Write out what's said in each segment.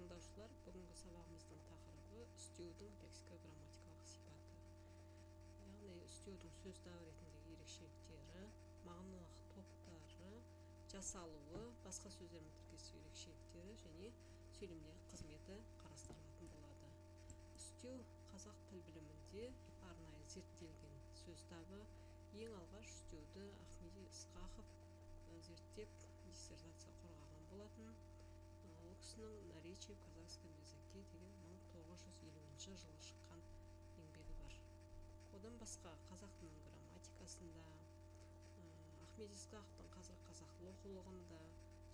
Тыңдаушылар, бүгінгі сабағымыздың тақырыбы үстеудің лексика-грамматикалық сипаты. Яғни үстеудің сөз табы ретіндегі ерекшеліктері, мағыналық топтары, жасалуы, басқа сөздермен тіркесу ерекшеліктері және сөйлемдегі қызметі қарастырылатын болады. Үстеу қазақ тіл білімінде арнайы зерттелген сөз табы. Ең алғаш үстеуді Ахмеди Ысқақов зерттеп диссертация қорғаған болатын. Ол кісінің «Наречие в казахском языке» деген 1950 жылы шыққан еңбегі бар. Одан басқа қазақ тілінің грамматикасында, Ахмеди Ысқақовтың қазіргі қазақ тілі оқулығында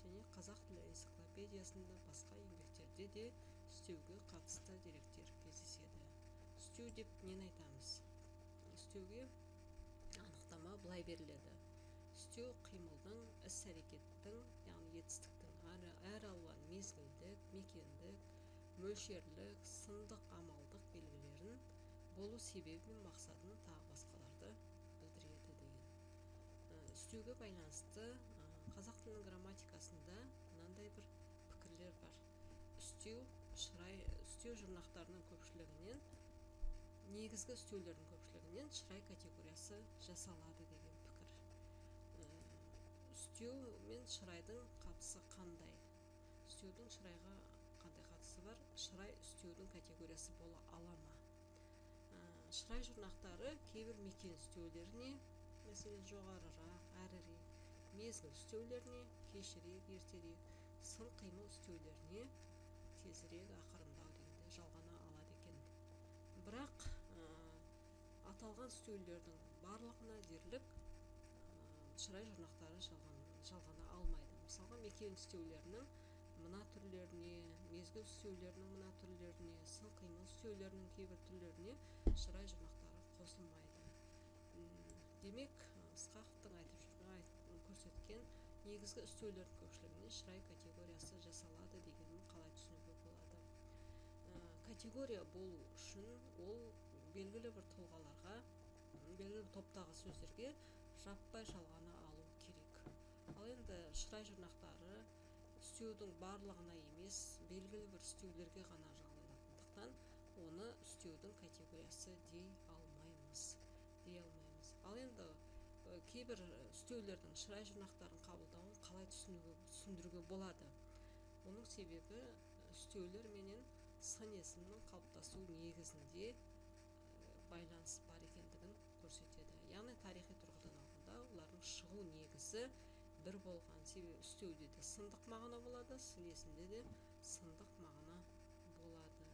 және қазақ тілі энциклопедиясында, басқа еңбектерде де үстеуге қатысты деректер кездеседі. Үстеу деп нені айтамыз? Үстеуге анықтама былай беріледі. Үстеу қимылдың, іс-әрекеттің, яғни етістіктің әр алуан мезгілдік, мекендік, мөлшерлік, сындық, амалдық белгілерін, болу себебі мен мақсатын, тағы басқаларды білдіреді деген. Үстеуге байланысты қазақ тілінің грамматикасында мынандай бір пікірлер бар. Үстеу шырай, үстеу жұрнақтарының көпшілігінен, негізгі үстеулердің көпшілігінен шырай категориясы жасалады деген пікір. Үстеу мен шырайдың қатысы қандай? Үстеудің шырайға қандай қатысы бар? Шырай үстеудің категориясы бола ала ма? Шырай жұрнақтары кейбір мекен үстеулеріне, мәселен жоғарырақ, әрірек, мезгіл үстеулеріне, кешірек, ертерек, сын қимыл үстеулеріне, тезірек, ақырындау дегенде жалғана алады екен. Бірақ аталған үстеулердің барлығына дерлік шырай жұрнақтары жалғана алмайды. Мысалға, мекен үстеулерінің мына түрлеріне, мезгіл үстеулерінің мына түрлеріне, сын қимыл үстеулерінің кейбір түрлеріне шырай жұрнақтары қосылмайды. Демек, Ысқақовтың айтып көрсеткен негізгі үстеулердің көпшілігіне шырай категориясы жасалады дегенін қалай түсінуге болады? Категория болу үшін ол белгілі бір тұлғаларға, белгілі бір топтағы сөздерге жаппай жалғана алу керек. Ал енді шырай жұрнақтары үстеудің барлығына емес, белгілі бір үстеулерге ғана жалғанатындықтан оны үстеудің категориясы дей алмаймыз. Ал енді кейбір үстеулердің шырай жұрнақтарын қабылдауын қалай түсіндіруге болады? Оның себебі үстеулер менен сын есімнің қалыптасу негізінде байланыс бар екендігін көрсетеді. Яғни тарихи тұрғыдан алғанда олардың шығу негізі бір болған. Себебі үстеуде де сындық мағына болады, сын есімде де сындық мағына болады.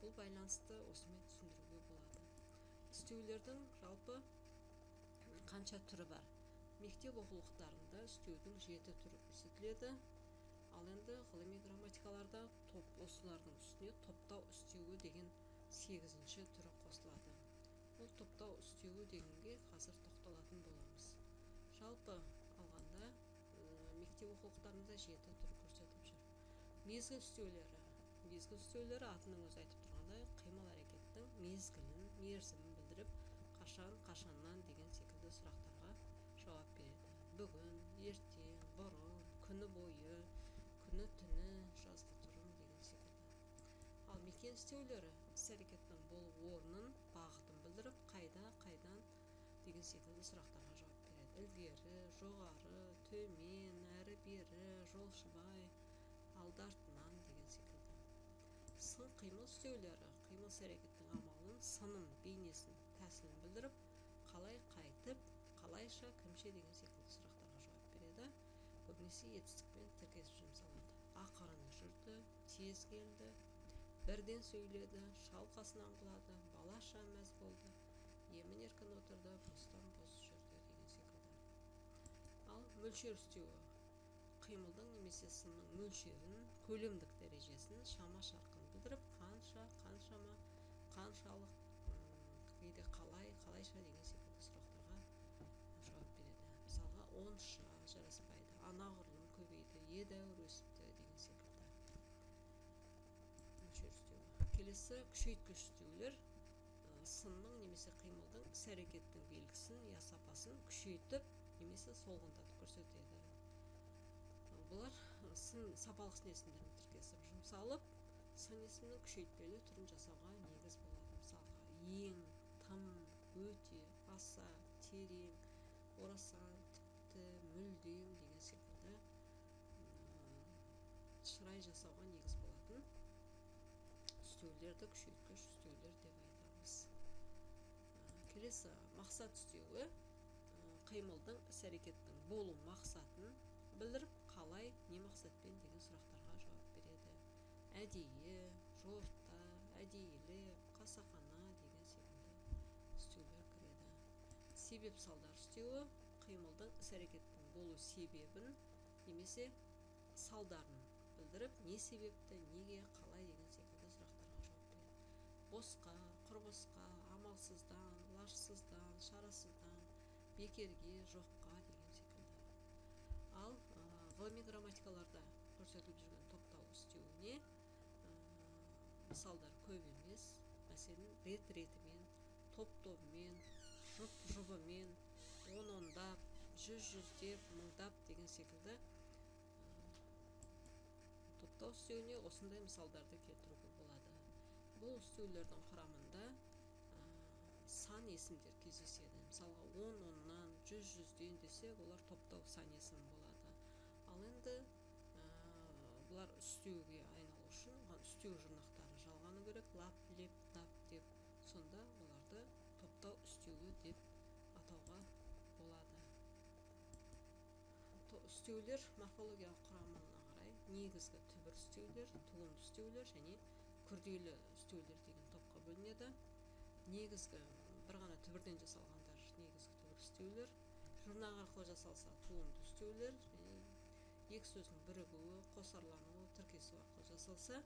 Бұл байланысты осымен түсіндіруге болады. Үстеулердің жалпы қанша түрі бар? Мектеп оқулықтарында үстеудің 7 түрі көрсетіледі. Ал енді ғылыми грамматикаларда осылардың үстіне топтау үстеуі деген 8-ші түрі қосылады. Бұл топтау үстеуі дегенге қазір тоқталатын боламыз. Жалпы алғанда мектеп оқулықтарында 7 түрі көрсетіліп жүр. Мезгіл үстеулері. Мезгіл үстеулері атының өзі айтып тұрғандай қимыл әрекеттің мезгілін, мерзімін білдіріп, қашан, қашаннан деген секілді сұрақтарға жауап береді. Бүгін, ертең, бұрын, күні бойы, күні түні, жазғытұрым деген секілді. Ал мекен үстеулері іс-әрекеттің болу орнын, бағытын білдіріп, қайда, қайдан деген секілді сұрақтарға жауап береді. Ілгері, жоғары, төмен, әрі бері, жолшыбай, алды артынан деген секілді. Сын қимыл үстеулері қимыл іс-әрекеттің амалын, сынын, бейнесін, тәсілін білдіріп, қалай, қайтып, қалайша, кімше деген секілді сұрақтарға жауап береді. Көбінесе етістікпен тіркесіп жұмсалады. Ақырын жүрді, тез келді, бірден сөйледі, шалқасынан құлады, балаша мәз болды, емін еркін отырды, бостан бос жүрді деген секілді. Ал мөлшер үстеуі қимылдың немесе сынның мөлшерін, көлемдік дәрежесін, шама шарқын білдіріп, қанша, қаншама, қаншалық, кейде қалай, қалайша деген секілді сұрақтарға жауап береді. Мысалға, онша жараспайды, анағұрлым көбейді, едәуір өсіпті деген секілді. Мөлшер үстеуі. Келесі күшейткіш үстеулер сынның немесе қимылдың іс-әрекеттің белгісін я сапасын күшейтіп немесе солғындатып көрсетеді. Бұлар сын сапалық сын есімдермен тіркесіп жұмсалып, сын есімнің күшейтпелі түрін жасауға негіз болады. Мысалға, ең, тым, өте, аса, терең, орасан, тіпті, мүлдем деген секілді шырай жасауға негіз болатын үстеулерді күшейткіш үстеулер деп айтамыз. Келесі мақсат үстеуі қимылдың, іс-әрекеттің болу мақсатын білдіріп, қалай, не мақсатпен деген сұрақтарға жауап береді. Әдейі, жорта, әдейілеп, қасақана деген секілді үстеулер кіреді. Себеп салдар үстеуі қимылдың, іс-әрекеттің болу себебін немесе салдарын білдіріп, не себепті, неге, қалай деген секілді сұрақтарға жауап береді. Босқа, құр босқа, амалсыздан, лажсыздан, шарасыздан, бекерге, жоққа деген секілді. Ал ғылыми грамматикаларда көрсетіліп жүрген топтау үстеуіне мысалдар көп емес. Мәселен, рет-ретімен, топ-тобымен, жұп-жұбымен, он-ондап, жүз-жүздеп, мыңдап деген секілді топтау үстеуіне осындай мысалдарды келтіруге болады. Бұл үстеулердің құрамында сан есімдер кездеседі. Мысалға, 10-оннан, 100-жүзден десек, олар топтау сан есім болады. Ал енді бұлар үстеуге айналу үшін оған үстеу жұрнақтары жалғану керек, лап, леп, дап деп. Сонда оларды топтау үстеуі деп атауға болады. Үстеулер морфологиялық құрамына қарай негізгі түбір үстеулер, туынды үстеулер және күрделі үстеулер деген топқа бөлінеді. Негізгі бір ғана түбірден жасалғандар негізгі түбір үстеулер, жұрнақ арқылы жасалса туынды үстеулер, және екі сөздің бірігуі, қосарлануы, тіркесу арқылы жасалса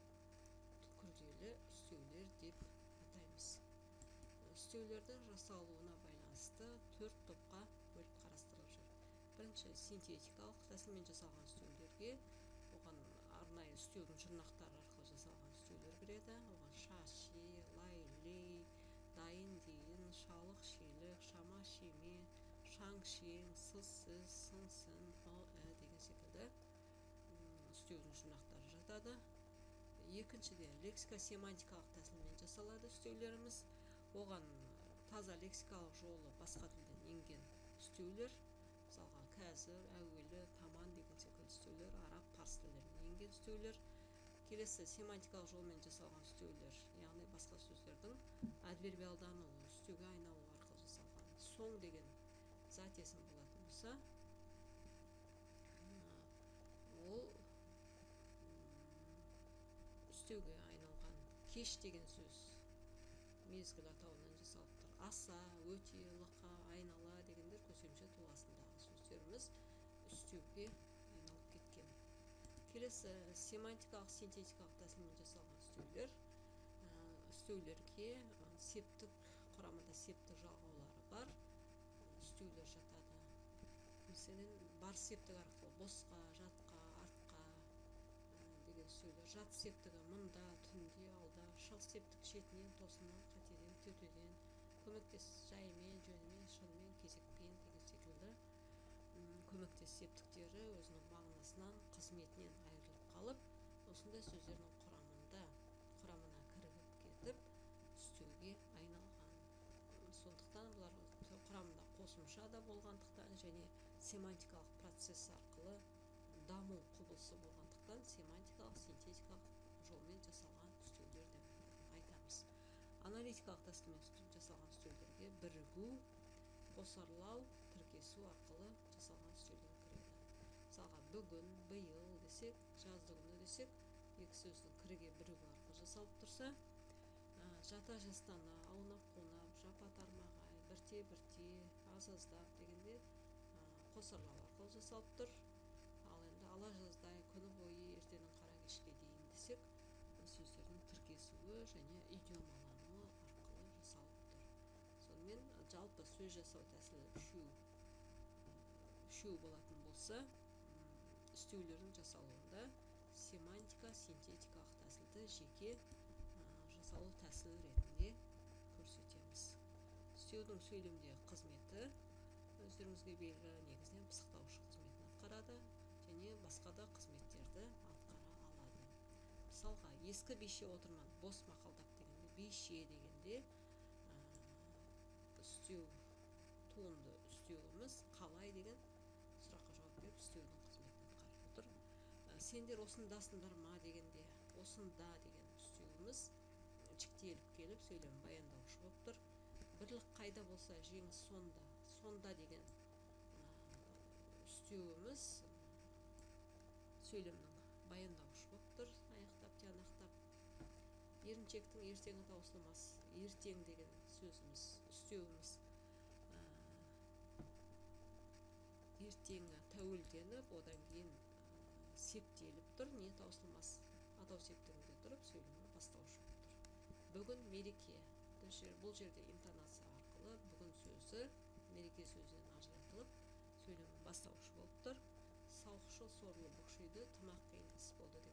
күрделі үстеулер деп атаймыз. Үстеулердің жасалуына байланысты 4 топқа бөліп қарастырылып жүр. Бірінші, синтетикалық тәсілмен жасалған үстеулерге, оған арнайы үстеудің жұрнақтары арқылы жасалған үстеулер кіреді. Оған ша-ше, лай-лей, дайын-дейін, шалық-шелік, шама-шеме, шаң-шең, сыз-сіз, сын-сін, ы-і деген секілді үстеудің жұрнақтары жатады. Екіншіден, лексика-семантикалық тәсілмен жасалады үстеулеріміз. Оған таза лексикалық жолы басқа тілден енген үстеулер, мысалға, кәзір, әуелі, таман деген секілді үстеулер, араб, парсы тілдерінен енген үстеулер. Келесі семантикалық жолмен жасалған үстеулер, яғни басқа сөздердің адвербиалдануы, үстеуге айналуы арқылы жасалған. Соң деген зат есім болатын болса, ол үстеуге айналған. Кеш деген сөз мезгіл атауынан жасалып тұр. Аса, өте, лықа, айнала дегендер көсемше тұлғасындағы сөздеріміз үстеуге айналып кеткен. Келесі семантикалық, синтетикалық тәсілмен жасалған үстеулер. Үстеулерге септік құрамында септік жалғаулары бар үстеулер жатады. Мәселен, бар септік арқылы босқа, жатқа, артқа деген үстеулер. Жат септігі мұнда, түнде, алда, шығыс септік шетінен, тосыннан, қатеден, төтеден, көмектес жайымен, жөнімен, шынымен, кезекпен деген секілді көмектес септіктері өзінің мағынасынан, қызметінен айырылып қалып, осындай сөздердің құрамына кірігіп кетіп, үстеуге айналған. Сондықтан бұлар құрамында қосымша да болғандықтан және семантикалық процесс арқылы даму құбылысы болғандықтан семантикалық, синтетикалық жолмен жасалған үстеулер деп айтамыз. Аналитикалық тәсілмен жасалған үстеулерге бірігу, қосарлау, тіркесу арқылы жасалған үстеулер кіреді. Мысалға, бүгін, биыл десек, жазды күні десек, екі сөздің кіріге бірігу арқылы жасалып тұрса, жата жастана, аунап қунап, жапа тармағай, бірте бірте, аз аздап дегенде қосарлау арқылы жасалып тұр. Ал енді ала жаздай, күні бойы, ертеден қара кешке дейін десек, сөздердің тіркесуі және идиомалануы арқылы жасалып тұр. Сонымен жалпы сөз жасау тәсілі үшеу болатын болса, үстеулердің жасалуында семантика, синтетикалық тәсілді жеке жасалу тәсілі ретінде көрсетеміз. Үстеудің сөйлемдегі қызметі өздеріңізге белгілі, негізінен пысықтаушы қызметін атқарады Және басқа да қызметтерді атқара алады. Мысалға, ескі бише отырман бос мақалдап дегенде, бише дегенде үстеу туынды үстеуіміз қалай деген сұраққа жауап беріп, үстеудің қызметін атқарып отыр. Сендер осындасыңдар ма дегенде, осында деген үстеуіміз жіктеліп келіп, сөйлем баяндауышы болып тұр. Бірлік қайда болса, жеңіс сонда, сонда деген үстеуіміз сөйлемнің баяндауышы болып тұр, аяқтап, тиянақтап. Еріншектің ертеңі таусылмас, ертең деген сөзіміз, үстеуіміз ертеңі тәуелденіп, одан кейін септеліп тұр, не таусылмас атау септігінде тұрып, сөйлемнің бастауышы болып тұр. Бүгін мереке. Бұл жерде интонация арқылы бүгін сөзі мереке сөзінен ажыратылып, сөйлемнің бастауышы болып тұр. Сауықшыл сорлы бүкшиді, тым-ақ қиын іс болды.